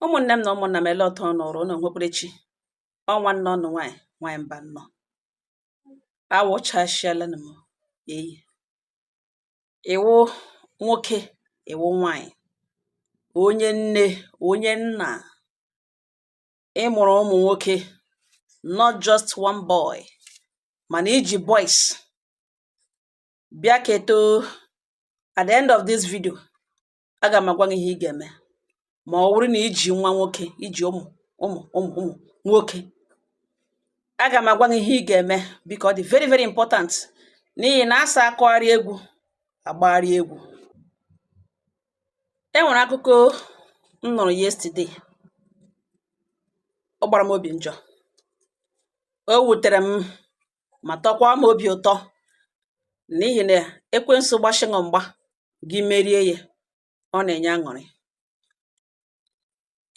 Ụmụ̀nnē m nà ụmụ̀nnà m, ele ọtọ nọ̀rọ̀ unu nwekwerechi ọ nwanne ọnụ nwaanyị nwaanyị mba nnọọ awụchasịala m eyi ịwụ nwoke, ịwụ nwaanyị, onye nne, onye nna, ị mụrụ ụmụ nwoke, not just one boy, mana iji boys bịa keto. At the end of this video, aga m agwa gị ihe ị ga-eme ma ọ bụrụ na iji nwa nwoke, iji ụmụ ụmụ ụmụ ụmụ nwoke. Aga m agwa gị ihe ị ga-eme biko ọ dị very very important, n'ihi na asa akụgharị egwu agbagharị egwu. E nwere akụkọ m nụrụ yesterday, ọ gbara m obi njọ, o wutere m ma tọkwa m obi ụtọ, n'ihi na ekwensu gbashịṅụ mgba gị merie ya, ọ na-enye aṅụrị.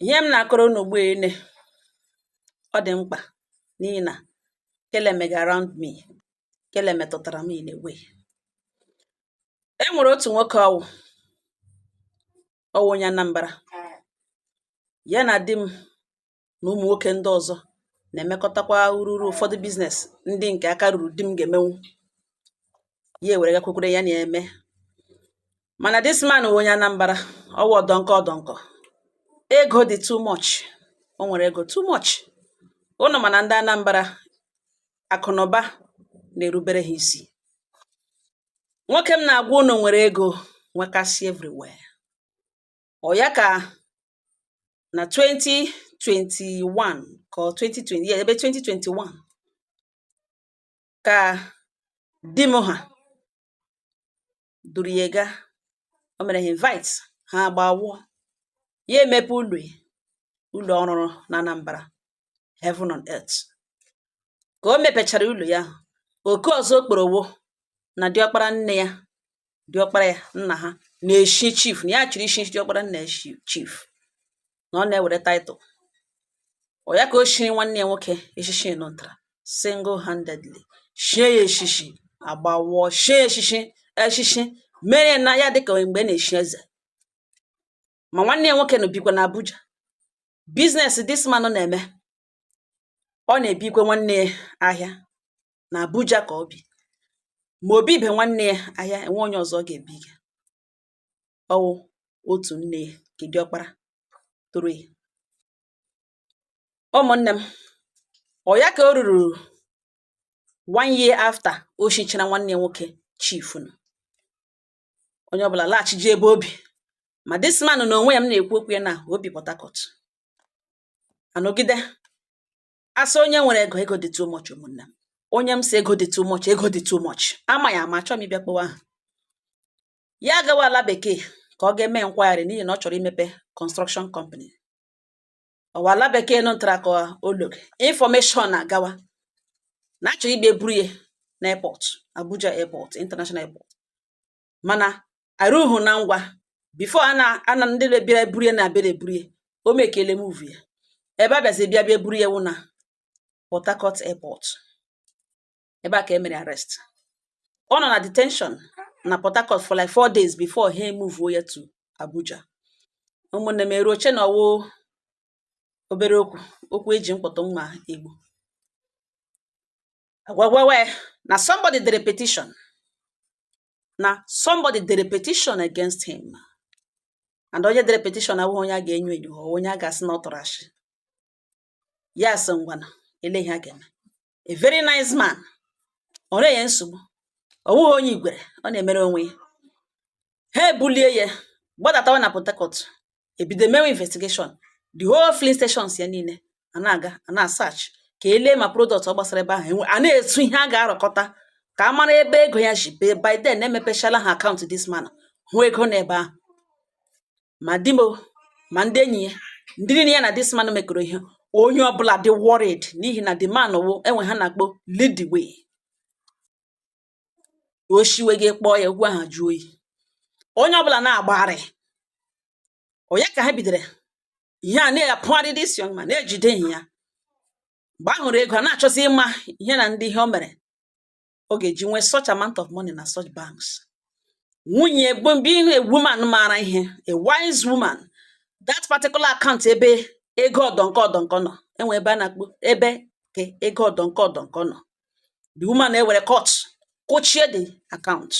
Ihe m na-akọrọ unu ugbu ene, ọ dị mkpa, n'ihi na kele mega around me, kele metụtara m in a way. E nwere otu nwoke, ọwụ ọwụ onye Anambra. Ya na di m na ụmụ nwoke ndị ọzọ na-emekọtakwa ururu ụfọdụ business ndị nke aka ruru di m ga-emenwu, ya ewere gakwekwere ya na-eme. Mana this man wụ onye Anambra, ọwụ ọdọnkọ ọdọnkọ, ego dị too much, o nwere ego too much. Ụnụ mana ndị Anambra, akụnụba na-erubere ha isi. Nwoke m na-agwa unu nwere ego nwekasị everywhere. Ọ ya ka na 2021 ka ọ 2020, yeah, ebe 2021 ka di m ha duru ya gaa, o mere ha invite, ha agbawụọ, ya emepe ụlọ ya, ụlọ ọrụrụ na Anambra, heaven on earth. Ka o mepechara ụlọ ya ahụ, oke ọzọ okporowo na diọkpara nne ya, diọkpara ya nna ha na-eshi chief, na ya chịrị ishi diọkpara nna ya chief, na ọ na-ewere title. Ọ ya ka o shiri nwanne ya nwoke eshishi nụtara single handedly, shie ya eshishi agbawụọ, shie eshishi eshishi mere na ya dịka mgbe a na-eshi eze. Ma nwanne ya nwoke nọ bikwa na Abuja. Business this man na-eme, ọ na-ebikwe nwanne ya ahịa na Abuja ka ọ bi, ma obi be nwanne ya ahịa, enwe onye ọzọ ọ ga-ebiga. Ọwụ otu nne ya nke diọkpara toro ya. Ụmụnne m, ọ ya ka o ruru one year after o shichara nwanne ya nwoke chief nọ, onye ọbụla laghachiji ebe obi. Ma this man na onwe ya m na-ekwu okwu ya na obi Port Harcourt anọgide asị onye nwere ego, ego dị too much. Ụmụnne m, onye m si ego dị too much, ego dị too much, ama ya ama, achọ m ịbịa kpọwa aha ya. Agawa ala bekee ka ọ ga-eme nkwagharị, n'ihi na ọ chọrọ imepe construction company. Ọwa ala bekee nụtara ka ologe information agawa na achọrọ ịbịa eburu ya na airport, Abuja airport, international airport. Mana arụhụ na ngwa before ana ana ndị bịara eburu ya na-abịa eburu ya, o mekele move ya ebe a bịazi bịa bịa buru ya wụ na Port Harcourt airport. Ebe a ka e mere arrest. Ọ nọ na detention na Port Harcourt for like 4 days before ha move ya to Abuja. Ụmụnne m, eruo che na ọwụ obere okwu, okwu eji mkpọtụ mma egbu agwagwawe na somebody dere petition, na somebody dere petition against him, and onye dere petition awụghị onye a ga-enyo enyo, ọ onye a ga-asị na ọ tụrụ ashị. Ya sị ngwana, ele ihe a ga-eme. A very nice man, ọ na-enye nsogbu, ọ wụghị onye igwere, ọ na-emere onwe ya. Ha ebulie ya gbadatawa na Port Harcourt, ebido mewe investigation. The whole filling stations ya niile a na-aga, a na-search ka elee ma product ọ gbasara ebe ahụ enwe, a na-etu ihe a ga-arọkọta ka a mara ebe ego ya ji. By then emepechala ha akaụntụ this man, hụ ego n'ebe ahụ. Ma di m o, ma ndị enyi ya, ndị niile ya na this man mekọrọ ihe, onye ọbụla dị worried, n'ihi na the man wụ enwe ha na-akpọ lead the way. O shiwe gị kpọọ ya okwu ahụ jụọ oyi, onye ọbụla na-agbagharị. Ọ ya ka ha bidoro ihe a na-apụgharị this young man, na-ejide ihe ya. Mgbe a hụrụ ego, a na-achọzi ịma ihe na ndị ihe o mere ọ ga-eji nwee such amount of money na such banks. Nwunye bụ being a woman maara ihe, a wise woman, That particular account ebe ego ọdọnkọ ọdọnkọ nọ, enwe ebe a na-akpọ ebe ke ego ọdọnkọ ọdọnkọ nọ. The woman ewere court kụchie the account.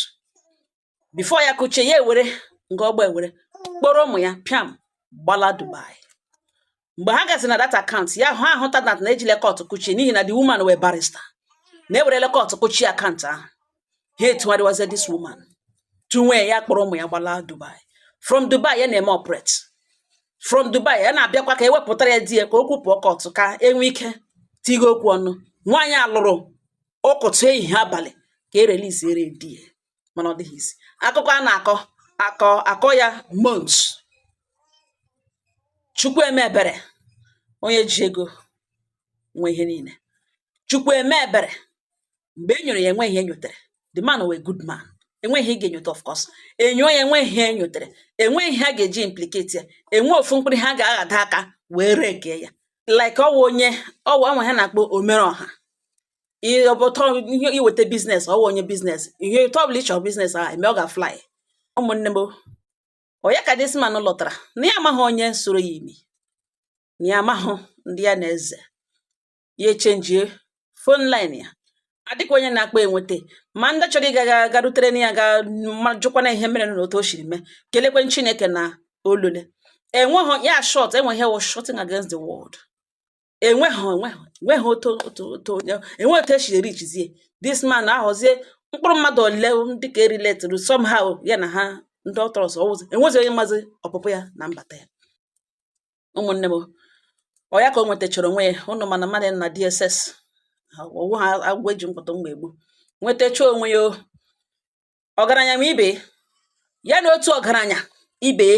Before ya kụchie ya, ewere nga ọgba ewere kpọrọ ụmụ ya piam gbala Dubai. Mgbe ha gaziri na that account ya, ha ahụta that na ejile court kụchie, n'ihi na the woman wee barrister na ewerele court kụchie account ahụ. Ha etugharịwazie this woman tụnwe ya, kpọrọ ụmụ ya gbala Dubai. From Dubai ya na-eme operate. From Dubai ya na-abịakwa ka ewepụtara ya di ya, ka okwu pụọ court, ka enwe ike tigo okwu ọnụ. Nwaanyị a lụrụ ụkụtụ ehihie abalị ka e release di ya, mana ọ dịghị isi. Akụkọ a na-akọ akọ akọ ya months. Chukwu eme ebere, onye ji ego nwe ihe niile. Chukwu eme ebere, mgbe e nyoro ya, enweghị ihe enyotere. The man were good man, enweghị ihe ị ga-enyote. Of course, enyo ya, enweghị ihe enyotere, enweghị ihe a ga-eji implicate ya, enwe ofu mkpụrụ ihe a ga-aghada aka wee rekee ya, like ọwụ onye ọwụ anwa ha na-akpọ omere ọha. Ihe ọbụtọ ihe iweta business, ọwụ onye business, ihe ụtọ ọbụla ịchọrọ business ahụ eme, ọ ga-fly. Ụmụnne m, ọ ya ka this man lọtara na ya amaghị onye soro ya imi, na ya amaghị ndị ya na eze ya. Echenjie phone line ya, adịkwa onye na-akpọ enweta, ma ndị chọrọ ịga ga garutere na ya ga ma jụkwana ihe mere na otu o siri mee. Kelekwe Chineke na olule enweghị ya short, enweghị wụ shooting against the world. Enweghị enweghị enweghị otu otu otu enweghị otu esiri richizie this man. Ahọzie mkpụrụ mmadụ ole ndị ka eriletụrụ somehow ya na ha ndị ọtọrọsọ ọwụzi, enwezi onye mazi ọpụpụ ya na mbata ya. Ụmụnne m, ọ ya ka o nwetachara onwe ya. Ụnụ mana mmadụ na DSS ọwụ ha agwọ eji mkpụtụ mgba egbu nwetacha onwe ya. O ọgaranya ma ibe ya na otu ọgaranya ibe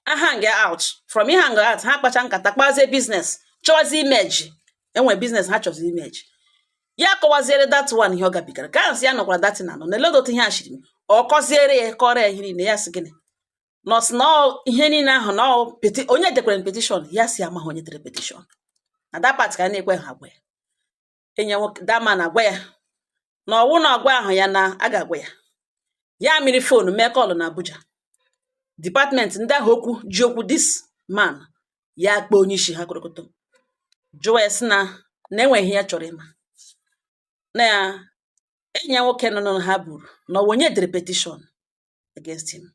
a hang out. From hang out, ha kpacha nkata, kpazie business, chọwazie imeji enwe business ha chọzi imeji. Ya kọwaziere that one ihe ọ gabigara, ka ahụ sị ya nọkwara datin anọ na eledo otu ihe a shiri. Ọ kọziere ya, kọrọ ya ihe niile. Ya sị gịnị nọsị na ihe niile ahụ na onye dekwara petition. Ya si amaghị onye dere petition na that part, ka a na-ekwe ha gwa ya. Enyi ya nwoke, that man, agwa ya na ọwụ na ọgwa ahụ ya na a ga-agwa ya. Ya miri phone mee call na Abuja department ndị ahụ okwu ji okwu this man. Ya kpọọ onye isi ha kụrụkụtụ, jụọ ya sị na enweghị ihe ya chọrọ ịma, na ya enyi ya nwoke nọ na ha buru na ọwụ onye dere petition against him.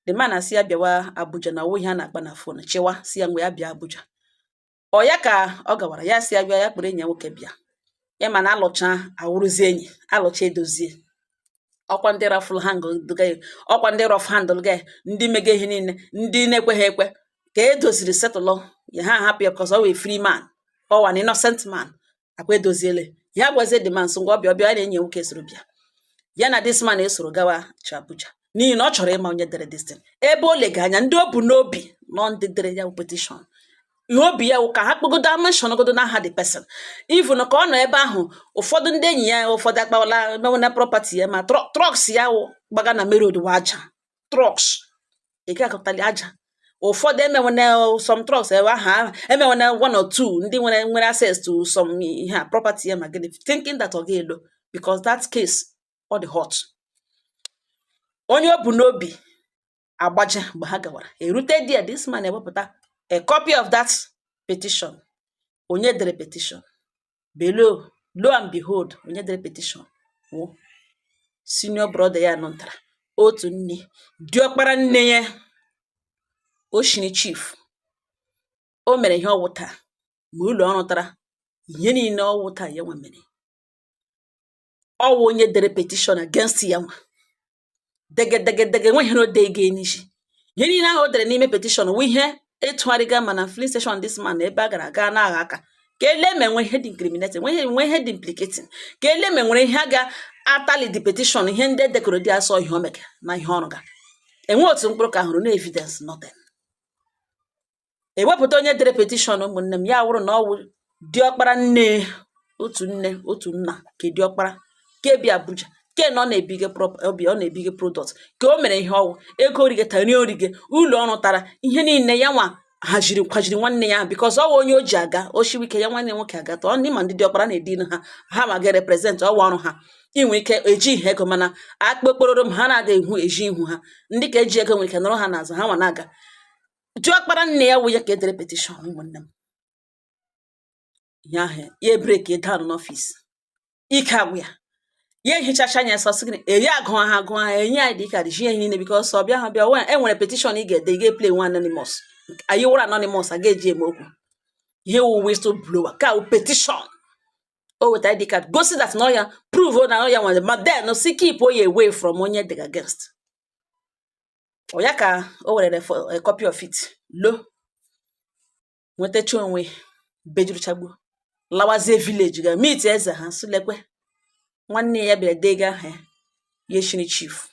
The man asị ya bịawa Abuja, na ọwụ ihe a na-akpa na phone chịwa, si ya mgbe ya bịa Abuja. Ọ ya ka ọ gawara. Ya si ya bịa, ya kpọrọ enyi ya nwoke bịa. Ya ma na alụcha awụrụzie enyi, alụcha edozie. Ọkwa ndị rough handle ya, ọkwa ndị rough handle ga, ndị mege ihe niile, ndị na-ekweghị ekwe ka e doziri settle ya, ha hapụ ya, because ọ wee free man, ọ an innocent man. Akwa edoziele ya, gwazie the man so ngwa ọbịa ọbịa ya na enyi ya nwoke soro bịa. Ya na this man esoro gawa chi Abuja, n'ihi na ọ chọrọ ịma onye dere this thing. Ebe o lega anya, ndị o bu n'obi nọ, ndị dere ya bụ petition, ihe obi ya wụ ka ha kpogodo mention godo n'aha the person. Even ka ọ nọ ebe ahụ, ụfọdụ ndị enyi ya ụfọdụ akpawala emewe na property ya, ma trucks ya wụ gbaga na main road wụ aja trucks, ị ga-akọtali aja. Ụfọdụ emewe some trucks ebe ahụ, emewe na one or two ndị nwere access to some ihe a property ya, ma gịnị, thinking that ọ ga-elo because that case ọ dị hot. Onye o bu n'obi agbaje. Mgbe ha gawara erute there, this man ewepụta a copy of that petition. Onye dere petition below, lo and behold, onye dere petition wụ senior brother ya nọntara otu nne, diọkpara nne ya. O shiri chief, o mere ihe ọwụ taa, ma ụlọ ọrụ tara ihe niile ọwụ taa ya nwa mere. Ọwụ onye dere petition against ya nwa dege dege dege, enweghị ihe o dege n'isi. Ihe niile ahụ o dere n'ime petition wụ ihe ịtụgharịga ma na filling station this man, ebe a gara aga na-agha aka ka ele ma enwe ihe dị incriminating, nwe ihe dị implicating, ka ele ma enwere ihe a ga-atali the petition. Ihe ndị edekọrọ dị asọ ihe o mege na ihe ọrụ ga enwe otu mkpụrụ ka hụrụ no evidence, nothing. Ewepụta onye dere petition. Ụmụnne m, ya wụrụ na ọ wụ diọkpara nne, otu nne otu nna, ka diọkpara ke bi Abuja, ke na ọ na-ebige obi, ọ na-ebige product, ka o mere ihe ọwụ ego orige tara orige, ụlọ ọrụ tara ihe niile. Ya nwa haziri kwajiri nwanne ya, because ọ wụ onye o ji aga oshiwe ike ya nwanne nwoke aga tọọ ndị ma ndị diọkpara na-edin ha, ha ma ga represent ọwa ọrụ ha. Inwe ike eji ihe ego, mana akpọkpọrọ m ha na-aga ihu eji ihu ha, ndị ka eji ego nwere ike nọrọ ha n'azụ, ha nwa na-aga. Diọkpara nne ya wụ ya ka edere petition. Ụmụnne m, ihe ahụ ya break down n'office, ike agwụ ya. Ya ehichacha anya sọ sị gịnị eri agụ ha agụ ha enye ID card ji ihe niile, because ọ bịa ha bịa e nwere petition ị ga-ede, ị ga-eplay nwa anonymous. Anyị wụrụ anonymous, a ga-eji eme okwu ihe wụ whistle blower ka wụ petition. O weta ID card gosi that na ọ ya prove na ọ ya nwere, ma then si keep onye away from onye dị against. Ọ ya ka o werere for a copy of it lo nwetacha onwe bejuruchagbuo, lawazie village ga meet eze ha, sị lekwe nwanne ya bịara dega aha ya, ya eshiri chief,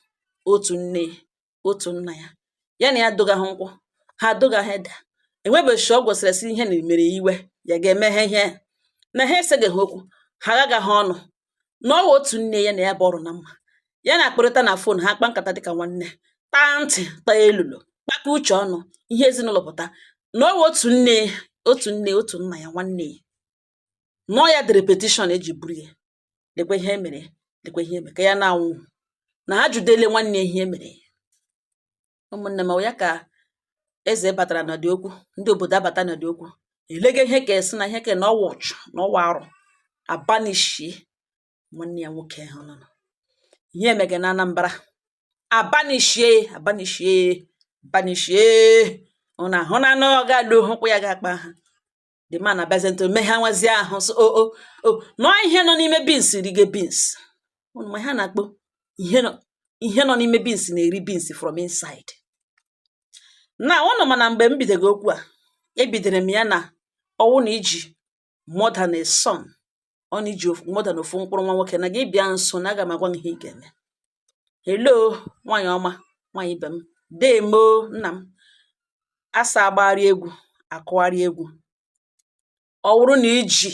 otu nne otu nna ya, ya na ya doga ha nkwụ ha doga ha ede. Enwebeghị ọ gwụsịrị sị ihe na mere iwe ya ga-emeghe ihe na ha eseghị ha okwu, ha agagaghị ọnụ na ọwa otu nne ya na ya bụ ọrụ na mma ya na-akpọrịta na phone, ha kpa nkata dịka nwanne, taa ntị taa elulo, kpakọ uche ọnụ, ihe ezinụlọ pụta na ọwa otu nne otu nna ya, nwanne ya nọọ ya dere petition eji buru ya. Lekwa ihe emere, lekwa ihe eme ka ya na-anwụ na ha judele nwanne ihe emere. Ụmụnne m, ọ ya ka eze batara n'ọdị okwu, ndị obodo abata n'ọdị okwu, elega ihe ka esi na ihe ka na ọwa ọchụ na ọwa arụ abanishie nwanne ya nwoke ahụ nọ ihe emege na Anambra, abanishie, abanishie, abanishie. Ụnụ ahụ na anụ ọ ga-alụ hụkwụ ya ga-akpa ha. The man abịazie ntụ meghe nwazie ahụ sị o o o nọọ ihe nọ n'ime beans rige beans. Ụnụ ma ihe a na-akpọ ihe nọ n'ime beans na-eri beans from inside na ụnụ. Mana mgbe m bidogo okwu a, ebidoro m ya na ọwụ na iji more than a son, ọ na iji more than ofu mkpụrụ nwa nwoke na gị bịa nso na aga m agwa gị ihe ị ga-eme. Hello, nwaanyị ọma, nwaanyị ibe m, deemo nna m asa agbagharị egwu akụgharị egwu. Ọ wụrụ na iji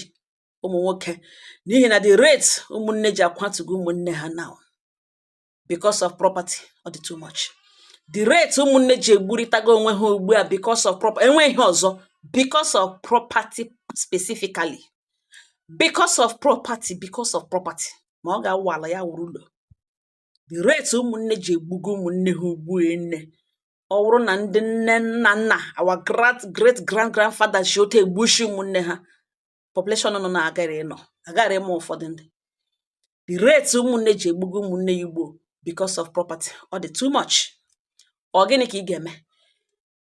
ụmụ nwoke, n'ihi na the rate ụmụnne ji akwatugo ụmụnne ha now because of property, ọ dị too much. The rate ụmụnne ji egburitago onwe ha ugbu a because of property, enweghị ihe ọzọ, because of property, specifically because of property, because of property, ma ọ ga-awụ ala ya wụrụ ụlọ. The rate ụmụnne ji egbugo ụmụnne ha ugbu a nne, ọ wụrụ na ndị nne nna nna, our great great grand grandfather si otu egbuchi ụmụnne ha, population nọ na agara ịnọ agara ịmụ ụfọdụ ndị. The rate ụmụnne ji egbugo ụmụnne ya ugbo because of property, ọ dị too much. Ọ gịnị ka ị ga-eme?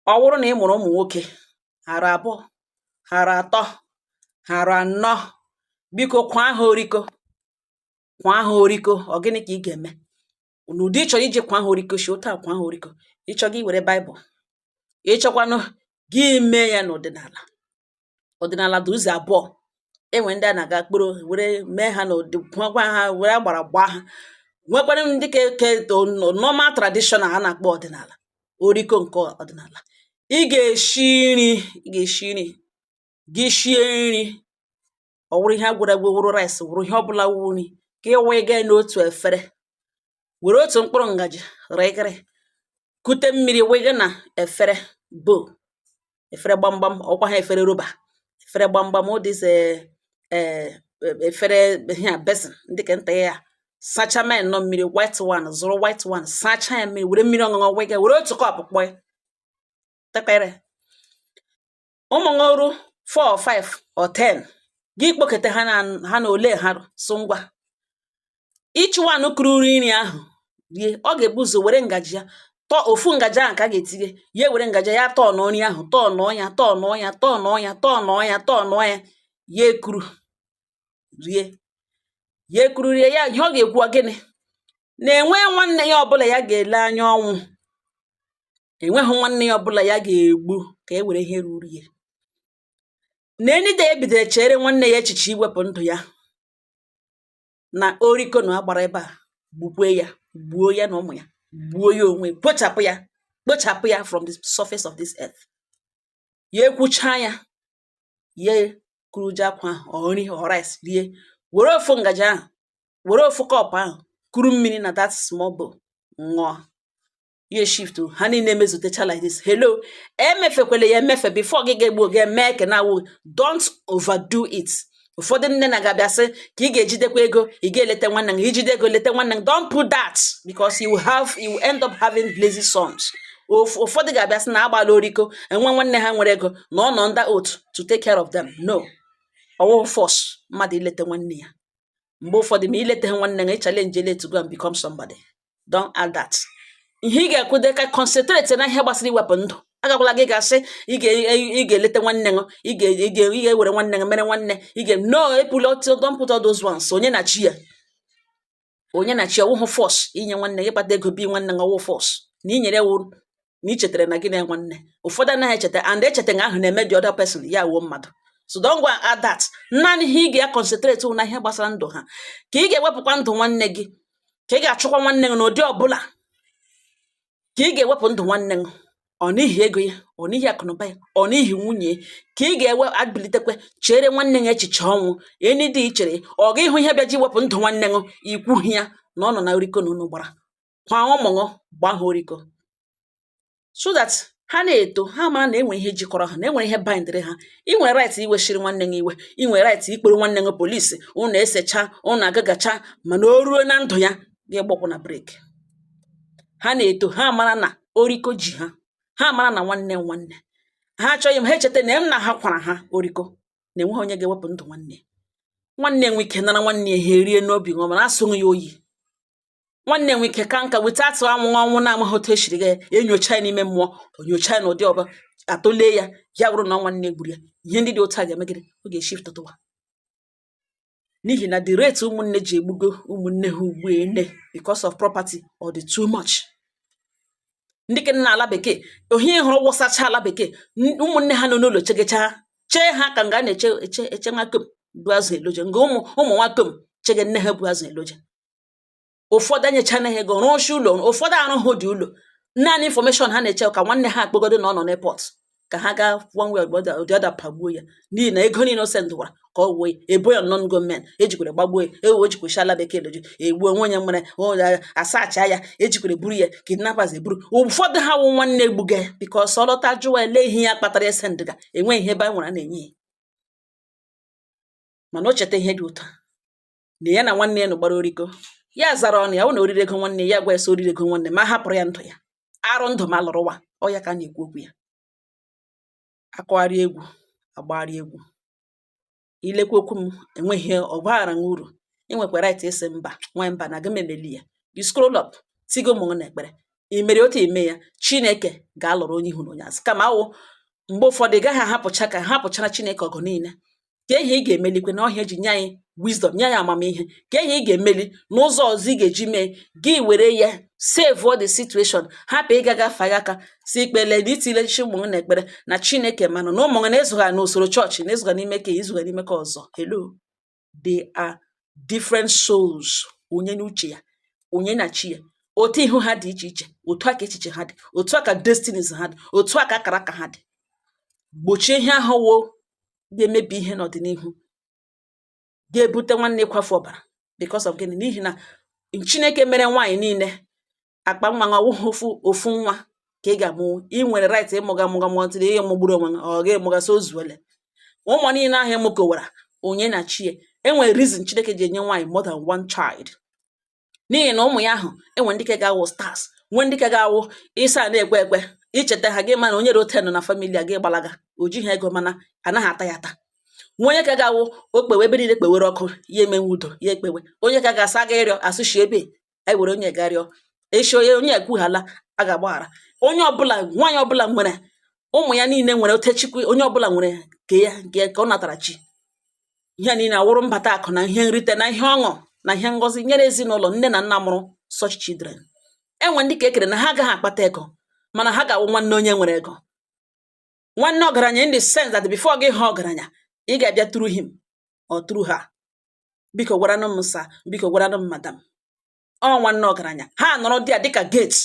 Ọ wụrụ na ị mụrụ ụmụ nwoke hara abụọ, hara atọ, hara anọ, biko kwa ha oriko, kwa ha oriko. Ọ gịnị ka ị ga-eme? N'ụdị ị chọrọ iji kwa ha oriko, si otu a kwa ha oriko. Ịchọ gị were Baịbụl, ịchọkwanụ gị mee ya n'ọdịnala. Ọdịnala dị ụzọ abụọ. Enwe ndị a na-aga kporo were mee ha n'ụdị gwa ha were agbara gbaa ha, nwekwara ndị ke ke normal traditional a na-akpọ ọdịnala. Oriko nke ọdịnala, ị ga-eshi nri, ị ga-eshi nri gị, shie nri, ọ wụrụ ihe agwụrụ agwụ, wụrụ rice, wụrụ ihe ọbụla wụ nri, ka ị wụga n'otu efere, were otu mkpụrụ ngaji rịgịrị kute mmiri wụga na efere bowl, efere gbamgbam, ọkwa ha efere rọba, efere gbamgbam, all this efere ihe a, basin ndị ka nta ya, sacha mee nnọọ mmiri white one, zụrụ white one, sacha ya mmiri, were mmiri ọṅụṅụ wụga, were otu cup kpọọ tekpere ụmụ ṅụrụ 4 or 5 or 10 gị kpokọta ha na ha na ole ha so ngwa. Each one kuru nri ahụ rie, ọ ga-ebu ụzọ were ngaji ya tọọ ofu ngaji ahụ ka a ga-etinye ya, ewere ngaji ya tọọ nri ahụ, tọọ nụọ ya, tọọ nụọ ya, tọọ nụọ ya, tọọ nụọ ya, tọọ nụọ ya, ya ekuru rie, ya ekuru rie ya. Ihe ọ ga-ekwu ọ gịnị? Na-enwe nwanne ya ọbụla ya ga-ele anya ọnwụ, enweghị nwanne ya ọbụla ya ga-egbu ka e were ihe ruru ya. Na enide ya bidoro chere nwanne ya echiche iwepụ ndụ ya na oriko na agbara ebe a gbukwe ya, gbuo ya na ụmụ ya, gbuo ya onwe, kpochapụ ya, kpochapụ ya from the surface of this earth. Ya ekwucha ya, ya kuruje akwa ahụ, ọ nri ọ rice, rie, were ofu ngaji ahụ, were ofu cup ahụ kuru mmiri na that small bowl ṅụọ. Ya shift ha niile emezutecha like this. Hello, emefekwele ya emefe before gị ga-egbu oge mee ke na awụ. Don't overdo it. Ụfọdụ nne na ga-abịa sị ka ị ga-ejidekwa ego, ị ga-eleta nwanne gị, ijide ego leta nwanne gị. Don't put that, because you will end up having lazy sons. Ụfọdụ ga-abịa sị na agbala oriko enwe nwanne ha nwere ego na ọ nọ under oath to take care of them. No, ọwụghị force mmadụ ileta nwanne ya. Mgbe ụfọdụ, ma ileta ha nwanne ya, challenge ele to go and become somebody. Don't add that. Ihe ị ga-ekwude ka concentrate na ihe gbasara iwepụ ndụ. Agakwala gị gasị ị ga-eleta nwanne gị, ị ga-ewere nwanne gị mere nwanne ị ga no epula. Don't put all those ones. Onye na chi ya, onye na chi. Ọwụhụ force inye nwanne gị, kpata ego bi nwanne gị. Ọwụ force na inyere wụ na ị chetara na gị na nwanne. Ụfọdụ anaghị echeta, and echeta ahụ na-eme the other person ya wuo mmadụ. So don't go and add that. Naanị ihe ị ga-concentrate wụ na ihe gbasara ndụ ha, ka ị ga-ewepụkwa ndụ nwanne gị, ka ị ga-achụkwa nwanne gị n'ụdị ọbụla, ka ị ga-ewepụ ndụ nwanne gị, ọ n'ihi ego ya, ọ n'ihi akụnụba ya, ọ n'ihi nwunye ya, ka ị ga-ewe abilitekwe chere nwanne gị echiche ọnwụ. Eni dị ichere ọ ga ịhụ ihe bịaji wepụ ndụ nwanne gị, ikwughị ya na ọ nọ na oriko na unu gbara kwa ụmụ gị gbaa ha oriko, so that ha na-eto, ha mara na enwere ihe jikọrọ ha, na enwere ihe bindịrị ha. Ị nwere right iweshiri nwanne gị iwe, ị nwere right ikpere nwanne gị polisi, unu esecha, unu agagacha, mana o ruo na ndụ ya, gị gbọkwụ na break. Ha na-eto, ha mara na oriko ji ha, ha mara na nwanne nwanne ha achọghị m ha echeta na m na ha kwara ha oriko, na enweghị onye ga-ewepụ ndụ nwanne. Nwanne nwe ike nara nwanne ya ihe rie n'obi ṅụọ, mana asụghị ya oyi. Nwanne nwe ike ka nka weta atụ anwụ ọnwụ na-amaghị otu esiri ga enyocha ya n'ime mmụọ, onyocha ya n'ụdị ọba atụlee ya, ya bụrụ na nwanne gburu ya. Ihe ndị dị otu a ga-eme gịnị? Ọ ga-eshift tụwa, n'ihi na the rate ụmụnne ji egbugo ụmụnne ha ugbu ene because of property, ọ dị too much. Ndị ke na ala bekee, ohi hụrụ wụsacha ala bekee, ụmụnne ha nọ n'ụlọ chegecha chee ha ka nga a na-eche eche eche nwakom bụ azụ eloje, nga ụmụ ụmụ nwakom chege nne ha bụ azụ eloje. Ụfọdụ enyechana ha ego rụọchi ụlọ, ụfọdụ arụghị dị ụlọ. Naanị information ha na-eche ka nwanne ha akpọgodo na ọ nọ n'airport, ka ha gaa one way or the other pagbuo ya, n'ihi na ego niile o sendụwara ka ọ wuo ya, ebo ya non gọọmenti ejikwere gbagbuo ya. Ewe o jikwesị ala bekee loji egbuo onwe onye nwere asacha ya, ejikwere buru ya, kidnappers eburu. Ụfọdụ ha wụ nwanne egbuga ya, because ọ lọta jụwa ele ihe ya kpatara esendịga, enweghị ihe ebe a nwere a na-enye ya. Mana o cheta ihe dị ụtọ na ya na nwanne ya nọ gbara oriko, ya zara ọnụ ya wụ na oriri ego nwanne ya, gwa ya sị oriri ego nwanne ma hapụrụ ya ndụ ya arụ ndụ ma lụrụwa. Ọ ya ka a na-ekwu okwu ya. Akụgharị egwu, agbagharị egwu, ilekwa okwu m enweghị ọgbaghara nwa uru. Ị nwekwa right ịsị mba nwa, mba na aga m emeli ya. You scroll up, tigo ụmụ gị n'ekpere. I mere otu ime ya, Chineke ga-alụrụ onye ihu na onye azụ. Kama awụ mgbe ụfọdụ ị gaghị ahapụcha ka hapụchara Chineke ọgụ niile, ka ihe ị ga-emelikwe na ọhịa eji nye anyị wisdom, nye anyị amamihe, ka ihe ị ga-emeli n'ụzọ ọzọ ị ga-eji mee gị were ya save all the situation, hapụ ịga gafe ya aka si ikpele na itile chi ụmụ gị n'ekpere na Chineke, mana na ụmụ gị na-ezụgha n'usoro chọọchị, na-ezụgha n'ime ka ịzụgha n'ime ka ọzọ. Hello, they are different souls, onye n'uche ya, onye na chi ya. Otu ihu ha dị iche iche, otu a ka echiche ha dị, otu a ka destinies ha dị, otu a ka akara aka ha dị. Gbochie ihe ahụ wo ga-emebi ihe n'ọdịnihu, ga-ebute nwanne ịkwafu ọbara. Because of gịnị? N'ihi na Chineke mere nwaanyị niile akpa nwa nwa ọwụghị ofu ofu nwa ka ị ga-amụ. Ị nwere right ịmụga mụga mụọ tiri ihe mụgburu onwe gị, ọ ga-emụgasị ozuole ụmụ niile ahụ ịmụkọwara onye na chi ya. Enwere reason Chineke ji enye nwaanyị more than one child, n'ihi na ụmụ ya ahụ enwe ndị ka ga-awụ stars, nwee ndị ka ga-awụ ịsa na-ekwe ekwe icheta ha gị, mana onye rote nọ na family a gị gbalaga o jighị ego, mana anaghị ata ya ata. Nwa onye ka ga-awụ okpewe ebe niile kpewere ọkụ ya, emenwe udo ya ekpewe. Onye ka ga-asa ga ịrịọ asụshi ebe e were onye ga rịọ echi, onye onye ekwughala a ga-agbaghara. Onye ọbụla, nwaanyị ọbụla nwere ụmụ ya niile nwere otechukwu, onye ọbụla nwere nke ya, nke ka ọ natara chi. Ihe niile awụrụ mbata akụ na ihe nrite na ihe ọṅụ na ihe ngọzi nyere ezinụlọ nne na nna mụrụ such children. Enwe ndị ka ekere na ha agaghị akpata ego, mana ha ga-awụ nwanne onye nwere ego, nwanne ọgaranya, in the sense that before gị ha ọgaranya, ị ga-abịa through him or through her. Biko gwaranụ m sa, biko gwaranụ m madam, ọ nwanne ọgaranya. Ha nọrọ dị ya dịka gate,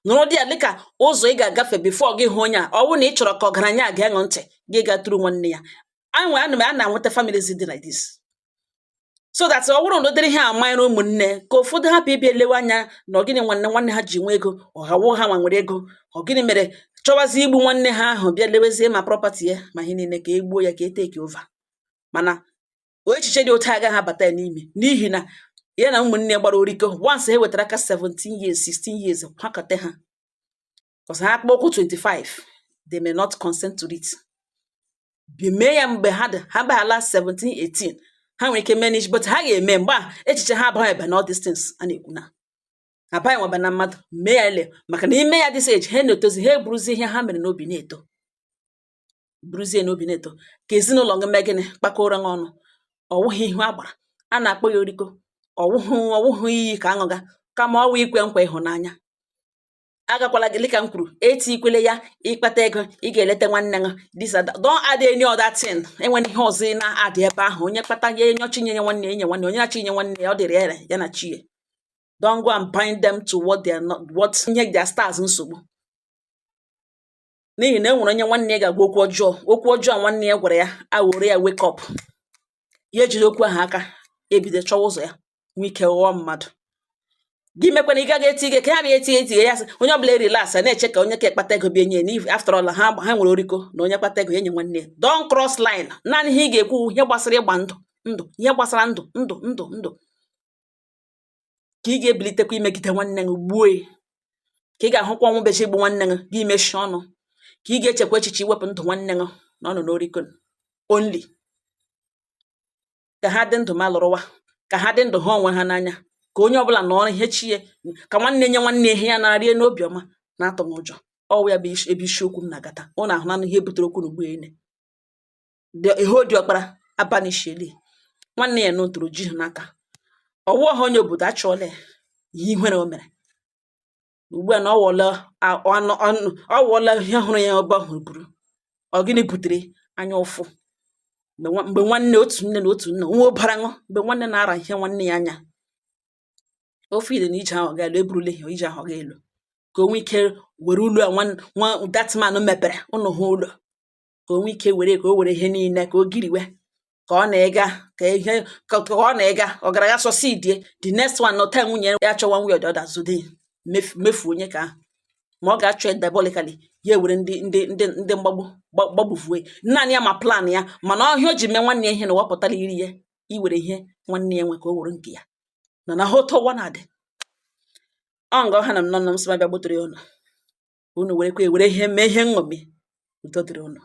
nọrọ dị ya dịka ụzọ ị ga-agafe before gị hụ onye a. Ọ bụrụ na ị chọrọ ka ọgaranya a ga-eṅụ ntị gị, ga through nwanne ya. Anwe ana m a na-enweta families dị like this, so that ọ bụrụ na ụdịrị ihe amanyere ụmụnne, ka ụfọdụ hapụ ịbịa elewe anya na ọ gịnị nwanne nwanne ha ji nwe ego, ọhawo ha nwa nwere ego, ọ gịnị mere chọwazie igbu nwanne ha ahụ, bịa lewezie ma property ya ma ihe niile, ka e gbuo ya, ka e take over. Mana echiche dị otu agaghị abata ya n'ime, n'ihi na ya na ụmụnne gbara oriko once, ha wetara aka 17 years, 16 years, kwakọta ha. Because ha akpọ okwu 25, they may not consent to it. Bi mee ya mgbe ha dị ha baghala 17, 18, ha nwere ike manage, but ha ga-eme mgbe a echiche ha abaghị ebe na all these things a na-ekwu na abaghị nwebe na mmadụ mee ya ele, maka na ime ya this age, ha na-etozi, ha eburuzie ihe ha mere n'obi na-eto, buruzie n'obi na-eto. Ka ezinụlọ gị mee gịnị? Kpakọrọ gị ọnụ. Ọwụghị ihu agbara a na-akpọ ya oriko, ọwụhụ iyi ka aṅụga, kama ọwụ ikwe nkwa ịhụnanya. Agakwala gị dịka m kwuru, etikwele ya ịkpata ego ị ga-eleta nwanne gị, this and that. Don't add any other thing. Enwere ihe ọzọ ị na-adị ebe ahụ. Onye kpata ya, enye ọchị, nye nwanne ya, enye nwanne onye na-achọ inye nwanne ya, ọ dịrị ya ya na chi ya. Don't go and bind them to what they are not, what nye their stars nsogbu, n'ihi na e nwere onye nwanne ya ga-agwa okwu ọjọọ, okwu ọjọọ nwanne ya gwara ya awere ya wake up, ya ejide okwu ahụ aka, ebido chọwa ụzọ ya nwee ike ghọọ mmadụ. Gị mekwana ị gaghị eti gị ka ya bịa eti eti ya, sị onye ọbụla relax, na-eche ka onye ka ekpata ego bịa nye. N'ihi after all, ha nwere oriko na onye kpata ego ya nye nwanne ya. Don't cross line. Naanị ihe ị ga-ekwu, ihe gbasara ịgba ndụ ndụ, ihe gbasara ndụ ndụ ndụ ndụ, ka ị ga-ebilitekwa imegide nwanne gị gbuo ya, ka ị ga-ahụkwa ọnwụ bechi igbu nwanne gị, gị mechie ọnụ, ka ị ga-echekwa echiche iwepụ ndụ nwanne gị na ọ nọ n'oriko. Only ka ha dị ndụ ma lụrụwa, ka ha dị ndụ ha onwe ha n'anya, ka onye ọbụla nọrọ ihe chi ya, ka nwanne nye nwanne ihe ya na-arị n'obi ọma na-atụghị ụjọ. Ọwụ ya bụ ebe isiokwu m na-agata. Ụnụ ahụ na ihe butere okwu n'ugbu ene ihe diọkpara abanishieli nwanne ya n'otoro ji n'aka ọwụ ọha onye obodo achọọla ya ihe ihere o mere ugbu a na ọ wọla anụ ọnụ, ọ wụọla ihe hụrụ ya ebe ọ hụrụ buru. Ọ gịnị butere anya ụfụ? Mgbe nwanne otu nne na otu nna nwa ụbara ṅụ, mgbe nwanne na-ara ihe nwanne ya anya ofe ide na ije ahụ ga-elu, eburula ihe ije ahụ ga-elu, ka o nwee ike were ụlọ a nwa that man mepere ụnụ hụ ụlọ, ka o nwee ike were, ka o were ihe niile, ka o giriwe, ka ọ na-ịga, ka ihe ka ọ na-ịga ọgaranya sọsidie. The next one nọta nwunye ya chọwa one way or the other zode mefu onye ka ahụ, ma ọ ga-achọ ya diabolically, ya ewere ndị mgbagbu gbagbuvue naanị ya ma plan ya. Mana ọhịa o ji mee nwanne ya ihe na wapụtara iri ya iwere ihe nwanne ya nwe, ka o were nke ya na na ha otu ụwa na-adị. Ọ nga ọha na m nọ na m sị m abịa gbutere ya ụnụ, unu werekwa ewere ihe mee ihe nṅomi. Udo dịrị ụnụ.